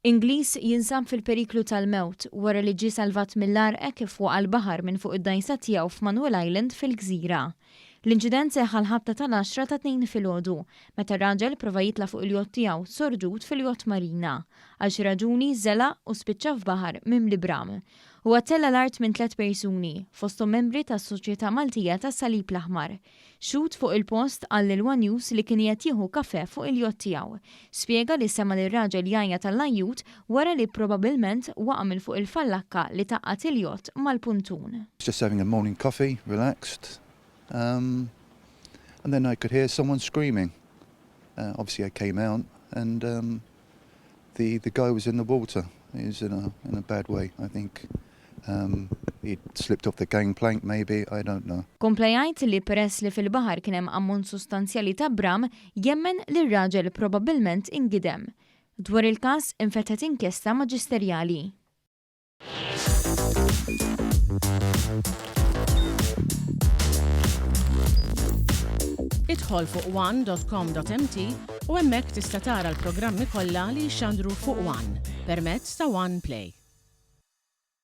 Ingliż jinsab fil-periklu tal-mewt wara li ġie salvat mill-għarq hekk kif waqa' l-baħar minn fuq id-dgħajsa tiegħu f'Manuel Island fil-Gżira. L-inċident seħħ għall-ħabta tal-għaxra ta' Tnejn filgħodu, meta r-raġel prova jitla' fuq il-jott tiegħu sorġut fil-jott marina. Għal xi raġuni żelaq u spiċċa f'baħar mimli bram. Huwa ttella' l-art minn tlett persuni, fosthom membri tas-Soċjetà Maltija tas-Salib l-Aħmar. Xhud fuq il-post qal lil one News li kien qiegħed jieħu kafè fuq il-jott tiegħu. Spjega li sema' lir-raġel jgħajjat għall-ajjut wara li probabbilment waqa' minn fuq il-fallakka li tgħaqqad il-jott mal-puntun. Just having a morning coffee, relaxed, um, and then I could hear someone screaming. Uh, obviously I came out and um, the the guy was in the water. He was in a in a bad way, I think. Um, he'd slipped off the gangplank maybe, I don't know. Kompla jgħid li peress li fil-baħar kien hemm ammont sostanzjali ta' bram, jemmen li r-raġel probabbilment ingidem. Dwar il-każ infetħet inkjesta maġisterjali. Idħol fuq one.com.mt u hemmhekk tista' tara l-programmi kollha li jixxandru fuq One permezz ta' One Play.